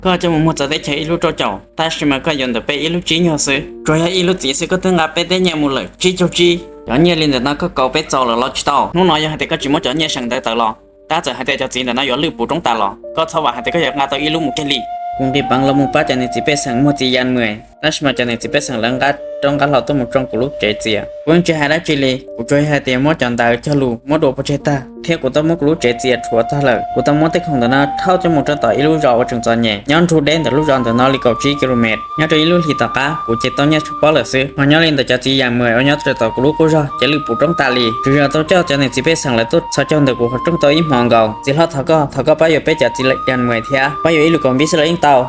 Koj coj mus muag txawv teb chaws ib lub rau caum, tab sis mas koj yuav ntawm peb ib lub tsib nyuag xwb. Tsuas yog ib lub txiv xwb koj twb nqa peb tej nyiaj mus lawm tsib caug tsib. Cov nyiaj li ntawm no koj kaus peb txaus lawm los tsis tau? Hnub no yog hais tias koj tsis muab cov nyiaj seem ntawd tawm los, tab txawm hais tias cov txiv ntawm no yuav lwj puv roob tas los, koj txhob vam hais tias koj yuav nqa tau ib lub mus kiag li. Kuv nqis peev los mus pab cov niam txiv pej xeem muag txiv Yaj Muas, tab sis mas cov niam txiv pej xeem lawv nqa rov nqa hlo tuaj mus tsoo kuv lub tsev txias. Kuv yeej tsis hais dab tsi li, kuv tsuas yog hais tias muab cov ntawv cog lus muab dua pov tseg tag, thiab kuv tau muab kuv lub tsev txias rhuav tag lawm. Kuv tau muab tej khoom ntawm no thauj coj mus rau tom ib lub zos uas tseem txom nyem nyob nrug deb ntawm lub zos ntawm no li kaum tsib ki lo mev. Nyob rau ib lub hlis tom qab kuv ces tau nyiaj tshaj pob lawm xwb. Ho nyob li ntawm cov txiv Yaj Muas uas nyob rau tom kuv lub qub zog ces lwj puv roob tas li, tsuas yog tau coj cov niam txiv pej xeem lawv tuaj txhos caug ntawm kuv qhov rooj tau ib hmos nkaus. Txiv hlob, thov koj, thov koj pab yuav peb cov txiv Yaj Muas thiab, pab yuav ib lus kaus npib xwb los yeej tau.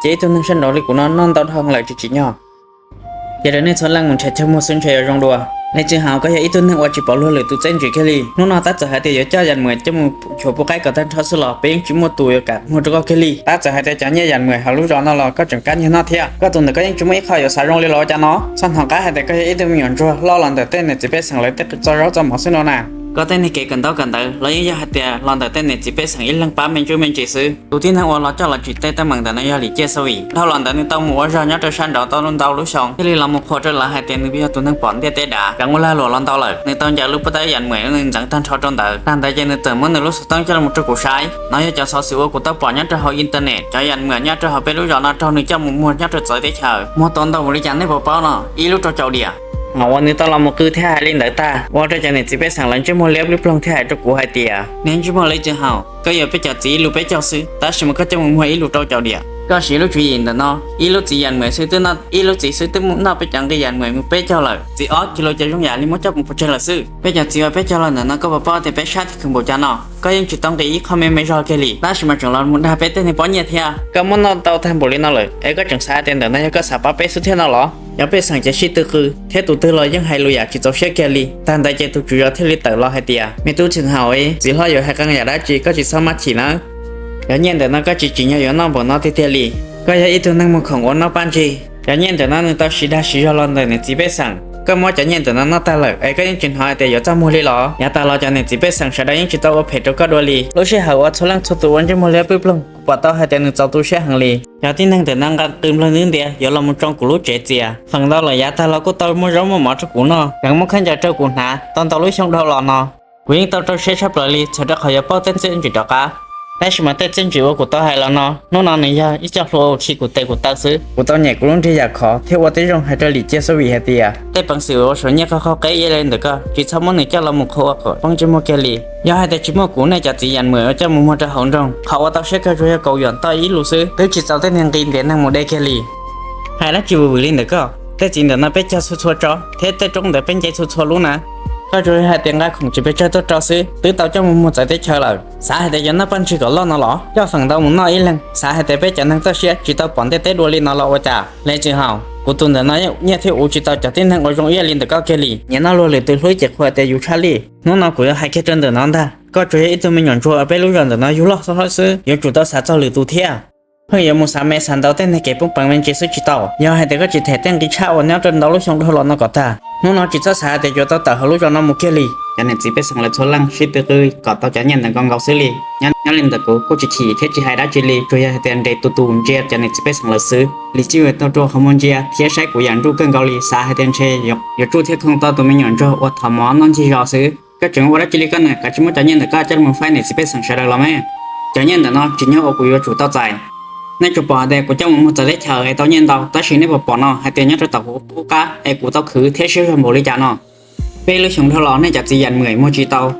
Ces ib tug neeg sab nraud li kuv no noj ntau dhau heev lawm tsis tsim nyog. Ces rau nej txhua leej mus nrhiav chaw muag xwb ntshe yuav zoo dua. Leej Txwj Haus, koj yog ib tug neeg uas tsis pom luag lwm tus txeeb ntsis kiag li. Hnub no tab txawm hais tias yuav coj Yaj Muas coj mus nchuav pub qaib kom tag nrho xwb los peb yeej tsis muaj tus yuav kam muag rau koj kiag li. Tab txawm hais tias cov nyiaj Yaj Muas hauv lub zos no los koj tseem kab nyiag noj thiab. Koj tus ntawm koj yeej tsis muaj ib qho yuav xav zoo li los ua cas no? Txhob hnov qab hais tias koj yog ib tug me nyuam ntsuag loj los ntawm tej niam txiv pej xeem lawv tej txoj zaub txoj mov xwb no na. Koj tej niag kev kawm ntaub kawm ntawv los yeej yog hais tias los ntawm tej niam txiv pej xeem ib leeg pab me ntsuj me ntsis xwb. Tus tib neeg uas los coj los tsim tej teeb meem ntawm no yog Lis Ciaj Xab Vim. Dhau los ntawd nws tau mus ua zog nyob rau sab nraud tau ntau lub xyoo, thiaj li los mus qhuas rau lawv hais tias nws yog tus neeg pom ntiaj teb dav, tseem ua lag luam los ntau lawm. Nws tau ncaws lub pob tawb Yaj Muas nws ntxeev tag nrho rau ntawd. Tag ntawd ces nws txawm muab nws lub xov tooj coj los rau kuv saib. No yog cov xov xwm uas kuv tau pom nyob rau hauv internet. Cov Yaj Muas nyob rau hauv peb lub zos no raug nws coj mus muag nyob rau txawv teb chaws, muag tau ntau npaum li cas nej puas paub no? Ib lub rau caum diam. Ho uas nws tau los mus qw thiab hais li ntawd tag, ua rau cov niam txiv pej xeem lawv ntsej muag liab ploog ploog thiab hais rau kuv hais tias, niag ntsej muag Leej Txwj Haus, koj yuav peb cov txiv ib lus peb caug xwb, tab sis mas koj coj mus muag ib lus rau caum diam. Koj siv lub tswv yim ntawm no, ib lub txiv Yaj Muas xwb twb noj, ib lub txiv xwb twb noj peb cov nqi Yaj Muas mus peb caug lawm, txiv ob kis lus ces zoo yam li muab coj mus pov tseg lawm xwb. Peb cov txiv uas peb cog los ntawm no koj puas paub tias peb sab thiab khwv npaum cas no? Koj yeej tsis tau nqis ib qho me me zog kiag li, tab sis mas tseem los mus dag peb tej niag pob nyiaj thiab. Koj muab noj tau tag npaum li no lawm es koj tseem xav tias ntawm no yog koj xav pab peb xwb thiab no los? Cov pej xeem ces sib tw qw thiab tus twg los yeej hais lus yam tsis txaus siab kiag li. Tag ntawd ces tus tswv zos thiaj li tawm los hais tias, me tub Txwj Haus, txiv hlob yuav hais qee yam dab tsi koj tsis txhob maj chim nawb. Cov nyiaj ntawm no koj tsis tsim nyog yuav noj npaum no tiag tiag li. Koj yog ib tug neeg muag khoom ua noj paj ntsig. Cov nyiaj ntawm no nws tau siv dag siv zog los ntawm niam txiv pej xeem. Koj muab cov nyiaj ntawm no noj tag lawm es koj yeej tsis hnov hais tias yuav txaj muag li los? Yav tas los cov niam txiv pej xeem sawv daws yeej tsis tau ua phem rau koj dua li. Lub sij hawm uas txhua leej txhua tus ua ntsej muag liab pwb ploog, kuv pom tau hais tias nws txaus tu siab heev li. Cov tib neeg ntawm no nqa qw nplawg ntwb ntias yuav los mus tsoo kuv lub tsev txias. Feem ntau lawm yav tag los kuj tau muab zaub muab mov rau kuv noj, tseem muab khaub ncaws rau kuv hnav tau ntau lub xyoo dhau los no. Kuv yeej tau rau siab tshaj plaws li txhawm rau qhov yuav pauj tej txiaj ntsim rov qab. Tab sis mas tej txiaj ntsim uas kuv tau hais los no, hnub no nws yog ib co hlua uas khi kuv tes kuv taw xwb. Kuv tau nyem kuv lub nrig yam khov thiab ua tib zoo hais rau Lis Ciaj Xab Vim hais tias, tej peev xwm uas suav nyiaj qhov qhov qeb ib yam li ntawm koj tsis txhob muab nws coj los mus qhuas ua kom poob ntsej muag kiag li. Yog hais tias tsis muaj kuv nej cov txiv Yaj Muas uas coj mus muag rau hauv nroog, qhov uas tau siab kawg tsuas yog kaus yuam toj ib lus xwb, twb tsis txaus tej niag nqi ntiav neeg mus de kiag li. Hais dab tsi vwm vwm li ntawm koj? Tej txiv ntawm no peb cog txhua txhua tsob thiab tej roob ntawd peb nce txhua txhua lub na. Koj tsuas yog hais tias nqa khoom tsis pes tsawg tuaj rau xwb twb tau coj mus muag txawv teb chaws lawm. Xav hais tias yuav noj paj ntsig kom loj no los? Coj feem ntau mus noj ib leeg, xav hais tias peb cov neeg txoj siab tsis tau pom ntiaj teb dua li no los ua cas? Leej Txwj Haus, kuv tus ntawm no nyiaj thiab ua tsis tau cov tib neeg uas zoo ib yam li ntawm koj kiag li. Nyias noj luag lwm tus hlub ces qhuas tias yus tshaj lij. Hnub no kuv yuav hais kiag rau ntawm no ntag, koj tsuas yog ib tug me nyuam ntsuag uas peb lub zos ntawm no yug loj xwb, yuav tsum tau xav txog lwm tus thiab. Pheej yuav mus xav me xav ntau tej niag kev poob peev me ntsis xwb tsis tau. Yog hais tias koj tsis them tej nqi tshaj uas nyob rau ntau lub xyoo dhau los no kom tag, hnub no tsis txhob xav hais tias yuav tau tawm hauv lub zos no mus kiag li. Cov niam txiv pej xeem lawv txhua leej sib tw qw kom tau cov nyiaj ntawd nkaus nkaus xwb li. Nyob li ntawm kuv kuj tsis chim thiab tsis hais dab tsi li, tsuas yog hais tias nres tus tus ntsia cov niam txiv pej xeem lawv xwb. Lis Ciaj Xab Vim tau rua qhov muag ntsia thiab saib kuv yam nruj kawg nkaus li, xav hais tias ntshe yuav tsuj thiab khoo tau tus me nyuam ntsuag uas thov mov noj ncig zos xwb. Koj tseem ua dab tsi li koj na, koj tsis muab cov nyiaj ntawm koj coj mus faib niam txiv pej xeem sawv daws los me? Cov nyiaj ntawm no tsis yog uas kuv yuav tsum tau txais. Nej tsuas pom hais tias kuv coj mus muag txawv teb chaws es tau nyiaj ntau, tab sis nej puas pom no hais tias nyob rau tom kuv qub qab es kuv tau khwv thiab siab zog npaum li cas no? Peb lub xyoo dhau los nej cov txiv Yaj Muas muag tsis tau,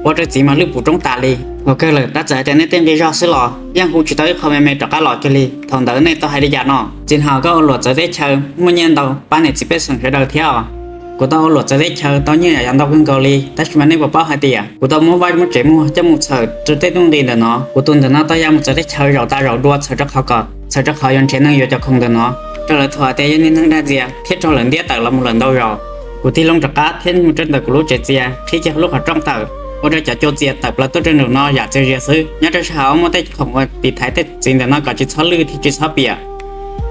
ua rau txiv mas lwj puv roob tas li. Ua kawg lawm, tab txawm hais tias nej tej nqi zog xwb los yeej hu tsis tau ib qho me me rov qab los kiag li. Thaum ntawd nej tau hais li cas no? Txiv Haus, koj ua luam txawv teb chaws muaj nyiaj ntau pab niam txiv pej xeem sawv daws thiab os. Kuv tau ua luam txawv teb chaws tau nyiaj yam ntau kawg nkaus li, tab sis mas nej puas paub hais tias kuv tau muab vaj muab tsev muag coj mus txhawm rau tej tub nqi ntawm no? Kuv tus ntawm no tau ya mus txawv teb chaws zaum tas zaum dua txhawm rau qhov kom, txhawm rau qhov yuav nrhiav neeg yuav cov khoom ntawm no rau lawv thuam tias yog niag neeg dag ntxias thiab raug lawv ntiab tawm los mus lawm ntau zaus. Kuv tig loo rov qab thiab mus rau ntawm kuv lub tsev txias qhib kiag lub qhov rooj tawm, ua rau cov cua txias tawm plaws tuaj rau nraum no yam txias zias xwb. Nyob rau sab hauv muaj tej khoom uas tiv thaiv tej txiv ntawm no kom tsis txhob lwj thiab tsis txhob piam.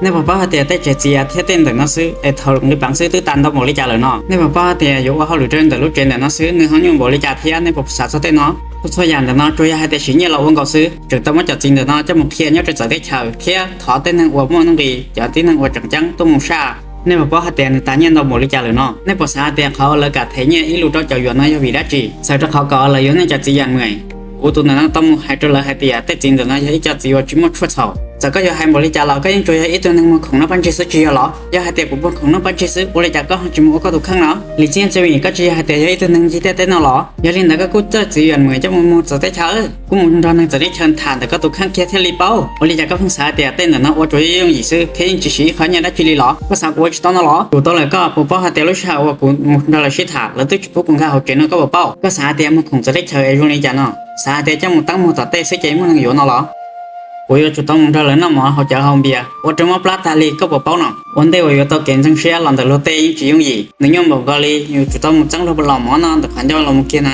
Nej puas paub hais tias tej tsev txias thiab tej ntawm no xwb es thaum nqi peev xwb twb tas ntau npaum li cas lawm no? Nej puas paub hais tias yuav ua hauj lwm rau ntawm lub tsev ntawm no xwb nws ho nyuaj npaum li cas thiab? Nej puas xav txog tej no? Txhua txhua yam ntawm no tsuas yog hais tias siv nyiaj los ua nkaus xwb, tseem tau muab cov txiv ntawm no coj mus qhia nyob rau txawv teb chaws thiab thov tej neeg uas muaj nuj nqis, cov tib neeg uas tseem ceeb tuaj mus saj. Nej puas paub hais tias nws tas nyiaj ntau npaum li cas lawm no? Nej puas xav hais tias qhov uas lawv kam them nyiaj ib lus rau cov yuav no yog vim dab tsi? Txawm rau qhov kom lawv yuav nej cov txiv yam muam, kuv tus ntawm no tau mus hais rau lawv hais tias tej txiv ntawm no yog ib co txiv uas tsis muaj tshuaj txhaum. Txawm koj yuav hais npaum li cas los koj yeej tsuas yog ib tug neeg muag khoom noj paj ntsig xwb tsis yog los? Yog hais tias kuv muag khoom noj paj ntsig xwb, ua li cas koj ho tsis mus ua koj tus kheej no? Lis Ciaj Txwj Vim, koj tsis yog hais tias yog ib tug neeg ncig ntiaj teb no los? Yog li ntawd koj kuj coj txiv yam muam coj mus muag txawv teb chaws, kuj mus nrog neeg txawv teb chaws tham ntawm koj tus kheej kiag thiaj li paub. Ua li cas koj pheej xav hais tias tej ntawm no ua tsuas yooj yim xwb thiab yeej tsis siv ib qho nyiaj dab tsi li los? Koj xav kuv ua tsis tau no los? Kuv tau lawm, koj puas paub hais tias lub sij hawm uas kuv mus nrog lawv sib tham lawv twb tsis pub kuv nkag hauv tsev no, koj puas paub? Koj xav hais tias muag khoom txawv teb chaws es zoo li cas no? Xav hais tias coj mus teeb muag tom tej xwb ces muaj neeg yuav no los? Kuv yuav tsum tau mus nrog lawv noj mov hauv cawv haus npias ua rau mob plab tag li, koj puas paub no? Ua ntej uas yuav tau kev ntseeg siab los ntawm luag tej yeej tsis yooj yim, nws nyuaj npaum nkaus li yus tsum tau mus txeeb luag los mov no ntawm qhov ncauj los mus kiag na.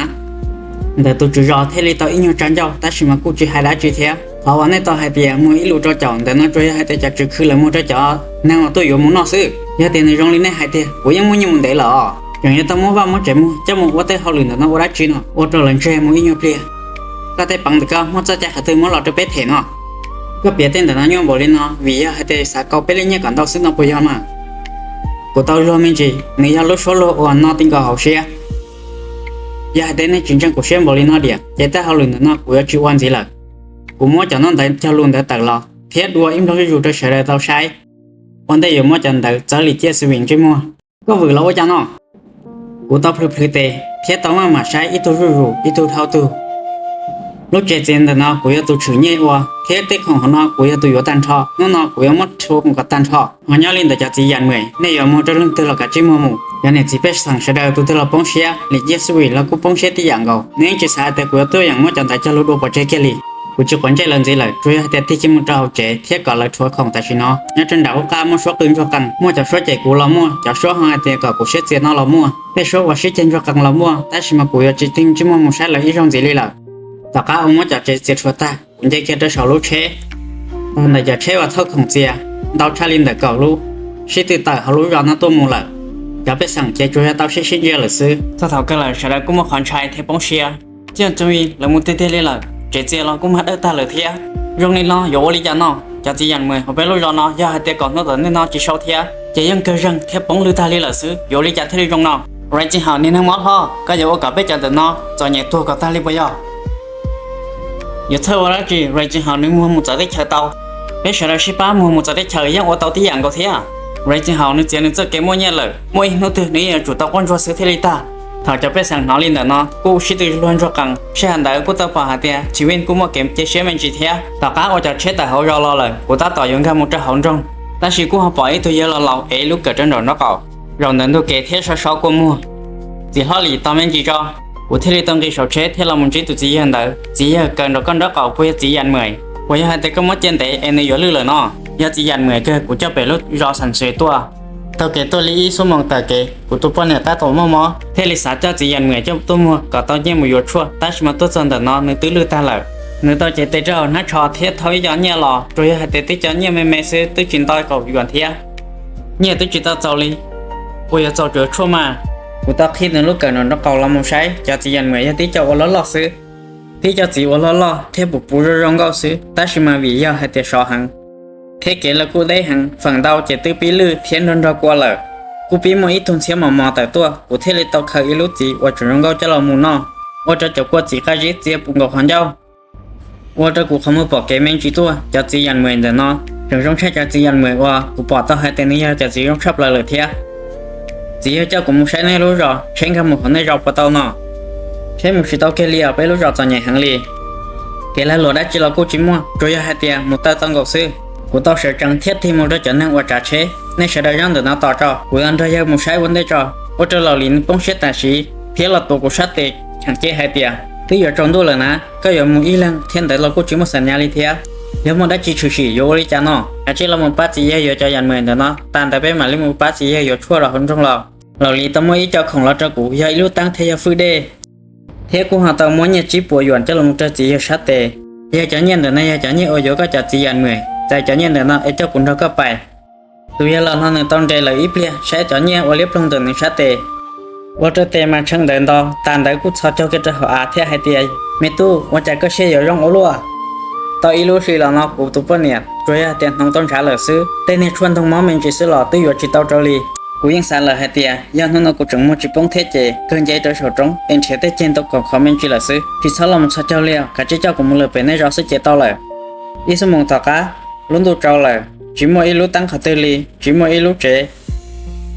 Ntawm tus tswv zos thiaj li tau ib nyuag tsa ncauj tab sis mas kuj tsis hais dab tsi thiab. Qhov uas nej tau hais tias muag ib lus rau caum ntawm no tsuas yog hais tias cov tswv khw lawv muag rau cov neeg uas tuaj yuav mus noj xwb. Yog tias nws zoo li nej hais tiag, kuv yeej muaj nyiaj mus ntev lawm os, tseem yuav tau muab vaj muab tsev muag coj mus ua tej hauj lwm ntawm no ua dab tsi no? Ua rau lawv ntseg mus ib nyuag pliag. Koj tej peev ntawm koj muaj txoj cai qhov twg muab los rau peb them no? Koj piav tej ntawm no nyuaj npaum li no vim yog hais tias xav kau peb lub nyiaj kom ntau xwb no puas yog mas? Kuv tau luag me ntsis, nws yog lub suab luag uas no ti nkaus hauv siab. Yog hais tias nej tsis ntseeg kuv siab npaum li no diam, ces tej hauj lwm ntawm no kuv yuav tsis ua ntxiv lawm. Kuv muab cov no ntawv cog lus ntawd tawm los thiab dua ib nplooj zuj zus rau sawv daws tau saib. Ua ntej yuav muab cov ntawv txawb Lis Ciaj Txwj Vim ntsej muag. Koj vwm los ua cas no? Kuv tau plhws plhws tes thiab tau maj mam saib ib tug zuj zus ib tug dhau tug. Lub tsev txias ntawm no kuv yog tus tshwm nyiaj ua thiab tej khoom hauv no kuv yog tus yuav tag nrho. Hnub no kuv yuav muab rhuav kom tag nrho. Ho nyob li ntawm cov txiv yam muam, nej yuav muag rau leej twg los kav tsij muag mus. Cov niam txiv pej xeem sawv daws tus twg los poob siab, Lis Ciaj Txwj Vim los kuj poob siab tib yam nkaus. Nws yeej tsis xav hais tias kuv yuav tuaj yeem muab cov ntawv cog lus dua pov tseg kiag li. Kuv tsis quav ntsej lawv ntxiv lawm, tsuas yog hais tias tig cia mus rau hauv tsev thiab kom lawv rhuav khoom tam sim no. Nyob rau nram lub qab muaj suab qw ntsuag qees, muaj cov suab cem kuv los muaj, cov suab ho hais tias kom kuv siab txias no los muaj, tej suab uas sib ceg ntsuag qees los muaj, tab sis mas kuv yuav tsis tig ntsej muag mus saib lawv ib zaug ntxiv li lawm. Tom qab uas muab cov tsev txias rhuav tag, kuv nce kiag rau saum lub tsheb. Tag ntawm cov tsheb uas thauj khoom txias ntau tshaj li ntawm kaum lub sib tw tawm hauv lub zos no tuaj mus lawm. Cov pej xeem ces tsuas yog tau sib sib ntsia lawm xwb. Txog thaum kawg lawm sawv daws kuj muaj qhov ntshai thiab poob siab. Ciaj Txwj Vim, lawv mus tiag tiag li lawm, tsev txias los kuj mag dawb tag lawm thiab. Zoo li no yuav ua li cas no? Cov txiv yam muam hauv peb lub zos no yog hais tias kom hnub tom ntej no tsis sau thiab ces yeej kawg zeeg thiab poob lwg tag li lawm xwb. Yuav ua li cas thiaj li zoo no? Rais Tsis Haum, niag neeg mob hlob, koj yuav ua kom peb cov ntawm no txom nyem tuag kom tag li puas yog? Yuav txhawj ua dab tsi, Rais Tsis Haum nws muag mus txawv teb chaws tau. Peb sawv daws sib pab muag mus txawv teb chaws yeej ua tau tib yam nkaus thiab. Rais Tsis Haum nws txiav nws txoj kev muaj nyiaj lawm, muaj ib hnub twg nws yeej yuav tsum tau quaj ntsuag xwb thiaj li tag. Thaum cov pej xeem hnov li ntawm no kuj sib tw luag ntsuag qees, sij hawm ntawd kuj tau pom hais tias Tsis Vij kuj muaj kev cia siab me ntsis thiab. Tom qab uas cov tsheb tawm hauv zos los lawm, kuv tab tom yuav nkag mus rau hauv nroog, tab sis kuj ho pom ib tug yawg laus laus ev lub kawm rau nraum nraub qaum. Zaum ntawm ntug kev thiab sov sov kua muag, txiv hlob Lis tos me ntsis tso, kuv thiaj li tau nqis saum tsheb thiab los mus ntsib tus txiv yawg ntawd. Txiv yawg, kawm nraum koj nraub qaum puas yog txiv yam muam? Puas yog hais tias koj muab cia ntev es nws yuav lwj lawm no? Yog txiv yam muam kawg, kuv coj pem lub zos Xam Xwm tuaj. Taug kev tuaj li ib xuab moos taug kev, kuv tus poj niam tab tom muaj mob thiaj li xav coj txiv yam muam coj tuaj muag kom tau nyiaj mus yuav tshuaj, tab sis mas tuaj txog ntawm no nws twb lwj tag lawm. Nws tau cev tes rau hauv hnab tsho thiab thau ib co nyiaj los, tsuas yog hais tias twb cov nyiaj me me xwb, twb tsis ntau kaum yuam thiab. Nyiaj twb tsis tau txaus li, puas yuav txaus tsuav tshuaj mas? Kuv tau qhib nws lub kawm nraum nraub qaum los mus saib, cov txiv yam muam yog tib co ua loj loj xwb. Tib co txiv ua loj loj thiab puv puv zoo zoo nkauj xwb, tab sis mas vim yog hais tias sov heev thiab kev lawv kuj deb heev, feem ntau ces twb pib lwj thiab nrog nrog kua lawm. Kuj pib muaj ib tug ntxhiab mos mos tawm tuaj, kuv thiaj li tau khaws ib lub txiv uas tseem zoo nkauj coj los mus noj, ua rau cov kua txiv qab zib txias puv nkaus qhov ncauj, ua rau kuv qhov muag pom kev me ntsis tuaj. Cov txiv yam muam ntawm no tseem zoo tshaj cov txiv yam muam uas kuv pom tau hais tias nws yog cov txiv zoo tshaj plaws lawm thiab. Txiv yawg, coj kuv mus saib nej lub zos, tsheb nkag mus hauv nej zos puas tau no? Tsheb mus tsis tau kiag li os, peb lub zos txom nyem heev li. Kev lag luam dab tsi los kuj tsis muaj, tsuas yog hais tias mus taw tau nkaus xwb. Kuv tau sawv tsees thiab tig mus rau cov neeg uas tsav tsheb. Nej sawv daws nyob ntawm no tos tso, kuv yuav nrog yawg mus saib ua ntej tso. Ua rau Laus Lis nws poob siab tam sim thiab los tuav kuv sab tes, cheem cia hais tias twb yuav tsaus ntuj lawm na, koj yuav mus ib leeg thiab ntawd los kuj tsis muaj xam nyas li thiab. Yog muaj dab tsi tshwm sim yuav ua li cas no? Kav tsij los mus pab txiv yawg yuav cov yam muam ntawm no, tas ntawd peb mam li mus pab txiv yawg yuav tshuaj rau hauv nroog los. Laus Lis tau muab ib co khoom los rau kuv, yog ib lub teeb thiab yog fwj dej, thiab kuj ho tau muab nyiaj tsib puas yuam coj los mus rau txiv yawg sab tes. Yog cov nyiaj ntawm no yog cov nyiaj uas yuav koj cov txiv yam muam, txawm cov nyiaj ntawm no es coj kuv nrog koj pais. Tus yawg laus no nws tau nres lawm ib pliag saib cov nyiaj ua liab ploog ntawm nws sab tes, ua rau tes mas tshee ntawd nto, tas ntawd kuj txhos caug kiag rau hauv av thiab hais tias Me tub, ua cas koj siab yuav zoo ua luaj? Tau ib lub hli los no kuv tus poj niam tsuas yog tias hnoos tau ntshav lawm xwb, tej niag tshuaj ntog mob me ntsis xwb los twb yuav tsis tau rau li. Kuv yeej xav lawm hais tias yog hnub no kuv tseem muag tsis poob thiab ces kawg nce rau saum roob es nrhiav tej ceg ntau kom khov me ntsis lawm xwb. Tsis txhob los mus txhos caug li os, kav tsij coj kuv mus lawm pem nej zos xwb ces tau lawm. Ib xuab moos tom qab, lub ntuj tsaus lawm, tsis muaj ib lub teeb qhov twg li, tsis muaj ib lub tsev,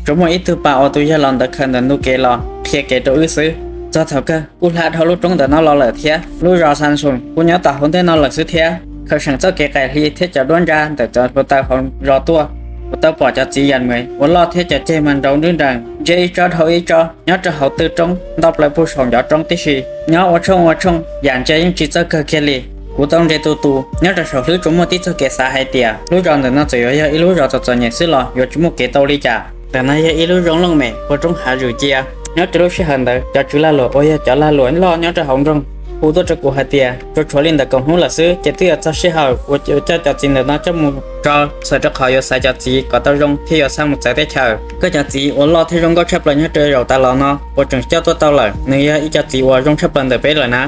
tsuas muaj ib tug pas uas tus yawg laus ntawd khaws ntawm ntug kev los qhia kev rau wb xwb. Txog thaum kawg kuj hla dhau lub roob ntawm no los lawm thiab. Lub zos Xas Xus kuj nyob tom hauv ntej no lawm xwb thiab. Khaws seem txoj kev qaim hli thiab cov duab ntsa ntawm cov hluav taws hauv zos tuaj, kuv tau pom cov txiv yam meem uas loj thiab cov ceg mas nraug nruj nrees, ntsia ib tsob dhau ib tsob nyob rau hauv tw roob ntoj plaws puag saum ncov roob tib si, nyob ua tshooj ua tshooj yam ntsia yeej tsis txawj kawg kiag li. Kuv tau ntsia tus tus nyob rau saum hlwb tsuas muaj tib txoj kev xav hais tias lub zos ntawm no txawm yuav yog ib lub zos txom txom nyem xwb los yuav tsis muaj kev tau li cas. Ntawm no yog ib lub zoo looj mem ua roob hav zws cia. Nyob rau lub sij hawm ntawd cov tswv lag luam uas yog cov lag luam loj nyob rau hauv nroog hu tuaj rau kuv hais tias tsuas tshuav li ntawm kaum hnub lawm xwb ces twb yuav txog sij hawm uas coj cov txiv ntawm no coj mus tso, txhawm rau qhov yuav xaiv cov txiv kom tau zoo thiaj yuav xa mus txawv teb chaws. Koj cov txiv uas loj thiab zoo nkauj tshaj plaws nyob rau zaum tas los no kuv tseem coj tuaj tau lawm, nws yog ib co txiv uas zoo tshaj plaws ntawm peb lawm na.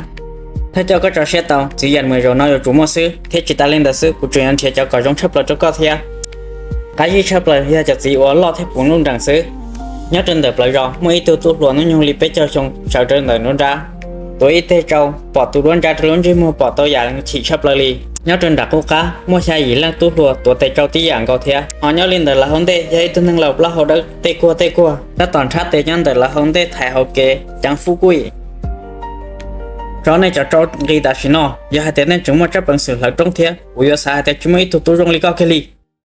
Thawj coj koj tso siab tau, txiv yam meem zaum no yuav tsum muaj xwb, thiab tsis tas li ntawd xwb kuv tseem yuav nrhiav cov kom zoo tshaj plaws rau koj thiab. Qab zib tshaj plaws yog cov txiv uas loj thiab puv nruj nrees xwb. Nyob rau ntawm plawv zos muaj ib tug tub hluas hnub nyoog li peb caug xyoo sawv rau ntawm nruab nrab, tuav ib teg tsau, pom tus duab ntsa rau lub ntsej muag pom tau yam chim tshaj plaws li. Nyob rau nram qub qab muaj xya yim leej tub hluas tuav tes tsau tib yam nkaus thiab. Ho nyob li ntawm lawv hauv ntej yog ib tug neeg laus plaub hau dawb tej kuag tej kuag, tab tom nrhab tes nyob ntawm lawv hauv ntej thaiv hauv kev ceev fub kuj im. Tso nej cov tsau nqi tam sim no, yog hais tias nej tseem muaj tsab peev xwm hlawv roob thiab, kuv yuav xav hais tias tsis muaj ib tug tub zoo li koj kiag li.